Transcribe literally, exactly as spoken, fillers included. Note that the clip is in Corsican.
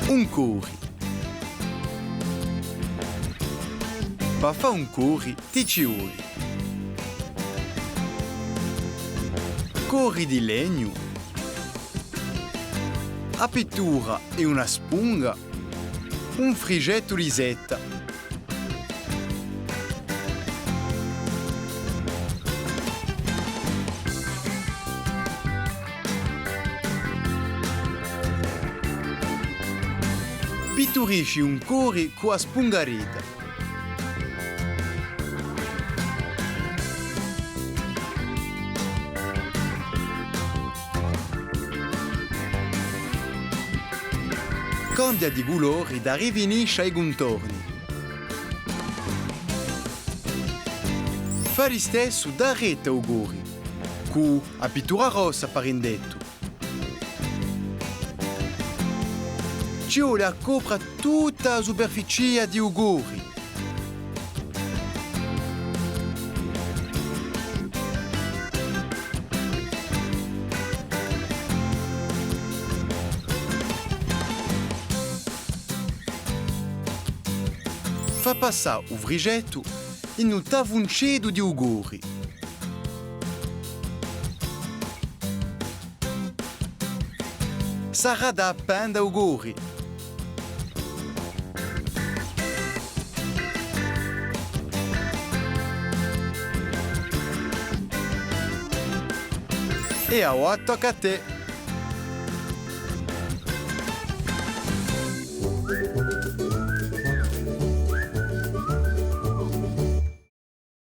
Un cori. Pà fà un cori ti ci voli cori di legnu, a pittura è una spunga, un frisgettu di seta. Pitturisci un cori cù a spungaretta. Cambia di culori da rifinisce i cuntorni. Fà listessu daretu à u cori, cù a pittura rossa par indettu. Ci voli à copra tutta a superficia di u cori. Fà passà u frisgettu in u tafunceddu di u cori. Sarà da appenda u cori. È avà tocca à tè.